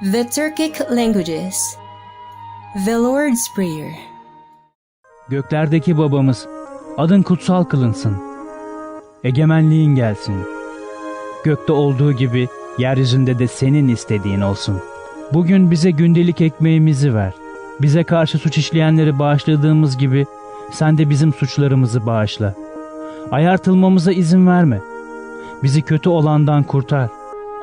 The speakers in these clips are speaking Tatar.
The Turkic Languages. The Lord's Prayer. Göklerdeki babamız, adın kutsal kılınsın. Egemenliğin gelsin. Gökte olduğu gibi yeryüzünde de senin istediğin olsun. Bugün bize gündelik ekmeğimizi ver. Bize karşı suç işleyenleri bağışladığımız gibi sen de bizim suçlarımızı bağışla. Ayartılmamıza izin verme. Bizi kötü olandan kurtar.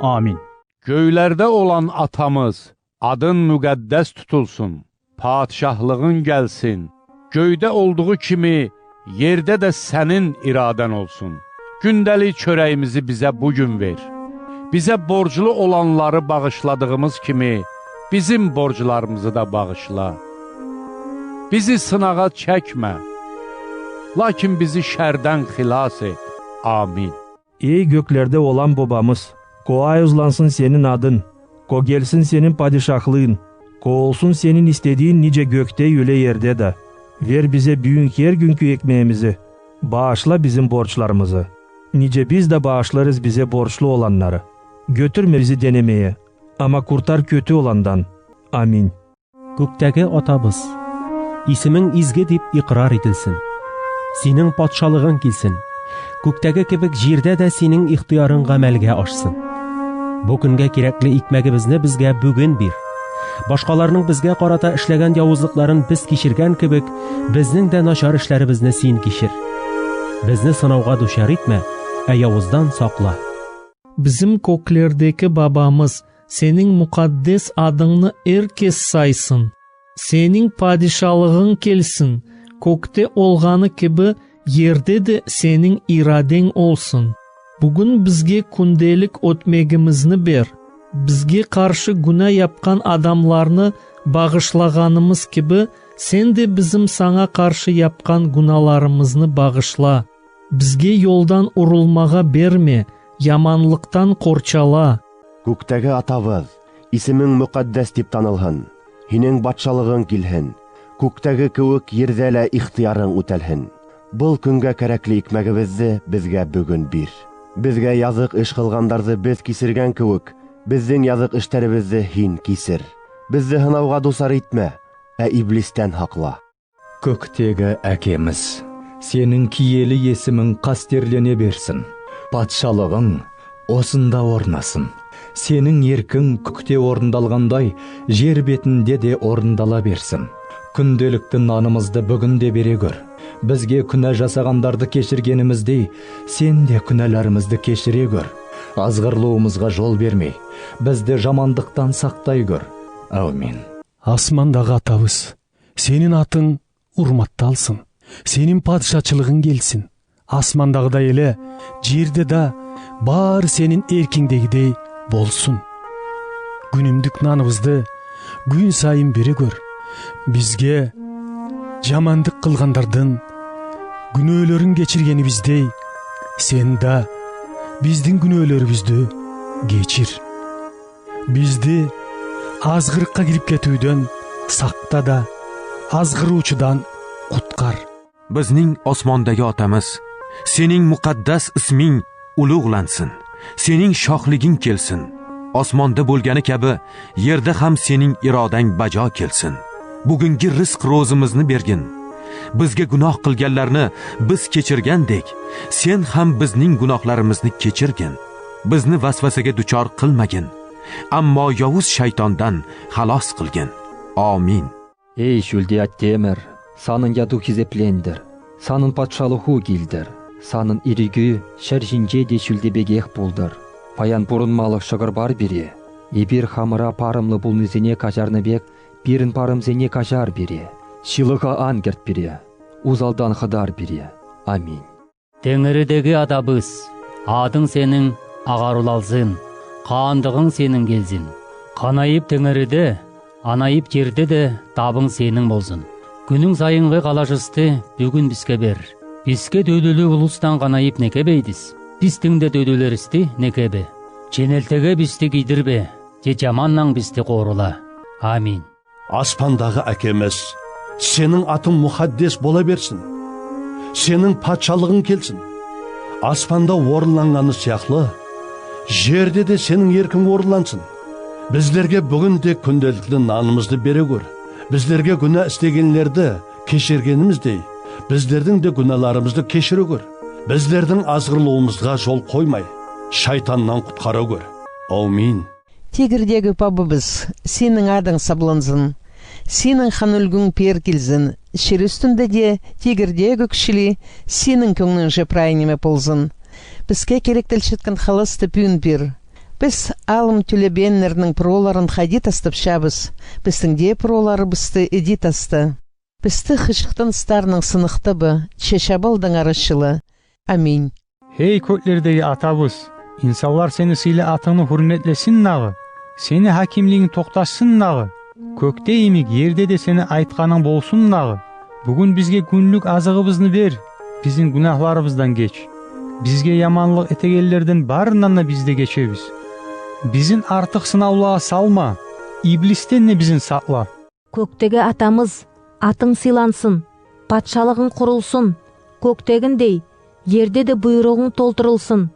Amin. Göylərdə olan atamız, adın müqəddəs tutulsun, padşahlığın gəlsin. Göydə olduğu kimi yerdə də sənin iradən olsun. Gündəlik çörəyimizi bizə bugün ver. Bizə borclu olanları bağışladığımız kimi bizim borclarımızı da bağışla. Bizi sınağa çəkmə, lakin bizi şərdən xilas et. Amin. Ey göklerde olan babamız, Ko uzlansın senin adın, ko gelsin senin padişahlığın, ko olsun senin istediğin nice gökte öyle yerde de. Ver bize büyük her günkü ekmeğimizi, bağışla bizim borçlarımızı. Nice biz de bağışlarız bize borçlu olanları. Götürme bizi denemeye, ama kurtar kötü olandan. Amin. Күктәге атабыз, исемең изге дип икърар ителсен. Синең патшалыгың килсен. Күктәге кебек җирдә дә синең ихтыярың гамәлгә ашсын. Бу көнгә кирәкле икмәгебезне безгә бүген бир. Башкаларның безгә карата эшләгән явызлыкларын без кичергән кебек, безнең дә начар эшләребезне син кичер. Безне сынауга дучар итмә, ә явыздан сакла. Bizim köklerdeki babamız, senin mukaddes adını herkes saysın. Senin padişalığın kelsin. Kökte olğanı gibi yerde de senin iraden olsun. Bugün bizge gündelik ötmegimizni ber. Bizge karşı günah yapkan adamlarını bağışlağanımız gibi sen de bizim sana karşı yapkan günahlarımızны bağışla. Bizge yoldan urulmağa berme, yamanlıktan korçala. Күктәге атабыҙ, исемең мөҡәддәс тип танылһын, һинең батшалығың килһен, күктәге кеүек ерҙә лә ихтыярың үтәлһен. Был көнгә кәрәкле икмәгебеҙҙе беҙгә бөгөн бир. Беҙгә яҙыҡ эш ҡылғандарҙы беҙ кисергән кеүек, беҙҙең яҙыҡ эштәребеҙҙе һин кисер. Беҙҙе һынауға дусар итмә, ә иблистән һаҡла. Көктегі әкеміз, сенің киелі есімің қастерлене берсін. Патшалығың осында орнасын. Сенің еркің көкте орындалғандай, жер бетінде де орындала берсін. Күнделікті нанымызды бүгін де бере көр. Бізге күнә жасағандарды кешіргеніміздей, сен де күнәларымызды кешіре көр. Азғырылуымызға жол бермей, бізді жамандықтан сақтай көр. Әумин. Асмандағы атабыз, сенин атың урматталсын. Сенин падышачылыгың келсин. Асмандагыдай эле жерде да баары сенин эркиңдегидей болсун. Күнүмдүк наныбызды күн сайын бере көр. Бизге жамандык кылгандардын күнөөлөрүн кечиргенибиздей, сен да биздин күнөөлөрүбүздү кечир. Бизди азгырыкка кирип кетүүдөн сакта да, азгыруучудан куткар. Bizning osmondagi otamiz, sening muqaddas isming ulug'lansin. Sening shohliging kelsin. Osmonda bo'lgani kabi yerda ham sening irodang bajo kelsin. Bugungi rizq ro'zimizni bergin. Bizga gunoh qilganlarni biz kechirgandek, sen ham bizning gunohlarimizni kechirgin. Bizni vasvasaga duchor qilmagin, ammo yovuz shaytondan xalos qilgin. Amin. Ey şüldi аттемір, санын яду хизеплендір, санын патшалыху килдір, санын иригü шәржинже де шүлдебегех булдыр. Паян бурынмалық шығыр бар бире, ебір хамыра парымлы булнызене кажарныбек, пирін парымзене кажар бире, шилыға ангерт бире, узалдан хыдар бире. Амин. Теңірідегі атабыз, адың сенің ағарулалзын, қаандығың сенің келзін. Қанайып теңіріде, анайып жерде де табың сенің болсын. Күнің сайынғы қалашысты бүгін бізге бер. Бізге дөділі ұлыстан қанайып некебейдіз. Біздің де дөділерісті некебе. Ченелтеге бізді кидірбе, же жаманнан бізді қорула. Амин. Аспандағы әкеміз, сенің атың мұқаддес бола берсін. Сенің патшалығың келсін. Аспанда орынланғаны сияқлы, жерде де сенің еркің орынлансын. Bizlerge бүгін де күнделікті нанымызды бере көр. Bizlerge күнә істегенлерді кешіргеніміздей, біздердің де күнәларымызды кешіре көр. Bizlerдің азғырылуымызға жол қоймай, шайтаннан құтқара көр. Аумин. Тегірдегі пабыбыз, сенің адың сабланзын, сенің хан үлгің пер келзін, шер үстінде де тегірдегі күшілі сенің көңнің жепрайнеме ползын. Бізге керектіл шеткен халысты пүйін бер. Біз алым төлебеннерінің проларын хади тастып шабыз, біздің де пролары бісті иди тасты. Бізді хышықтын старның сынықты бы, шешабылдың арышылы. Аминь. Hey köklerdeki atabız, insanlar seni сыйлы атыңны hürmetlesin nağı, seni hakimliğin toqtaşsın nağı, көкте имик, ерде де сені айтқаның болсын наğı. Бүгін бізге күнлік азығыбызны бер, біздің günahlarımızdan geç. Бізге яманлық етегелерден барынан да бізде кечебіз. Біздің артық сынаулаға салма, иблистен не біздің сақла. Көктегі атамыз, атың сыйлансын, патшалығың құрылсын, көктегіндей, ерде де бұйрығың толтырылсын.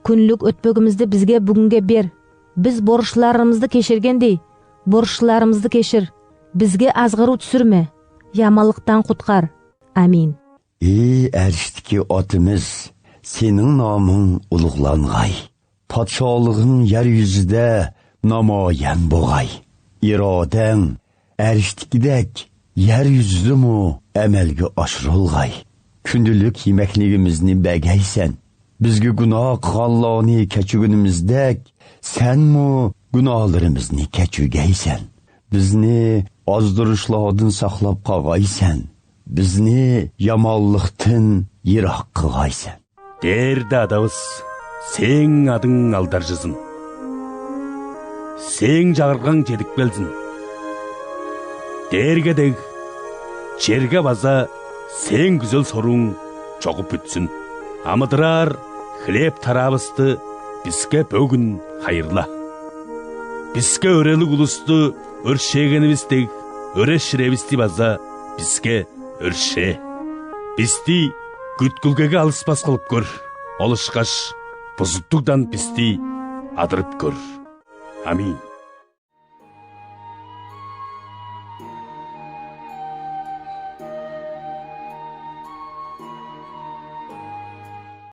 Күнлік өтпегімізді бізге бүгінге бер. Біз борышларымызды кешіргендей, борышларымызды кешір. Бізге азғыру түсірме, ямалықтан құтқар. Амин. Ey ərşdiki atımız, senin namın uluqlanğay. Padşalığın yeryüzüdə namayan boğay. İradən ərşdikidək yeryüzüdümü əməlgə aşırılğay. Kündülük yeməkligimizni bəgəysən. Bizge günah qılğanlarını keçügünümüzdək, sənmi günahlarımızны keçügəysən. Bizni azdırışlardan saxlab qağaysan. Bizni yamanlıqdan yıraq qılğaysan. Дерді адабыз, сен адың алдаржызын. Сен жағырған жедік белзін. Дергедек, жерге база, сен güzel sorun çoğup бүтсін. Амыдырар хлеб тарабысты бізге бүгін хайырла. Бізге өрелік ұлысты өршегеніміздек, өрешіребісті база бізге өрше. Бізді күткілгеге алыспас қылып көр, олышқаш бұзыттықтан бізді адырып көр. Амин.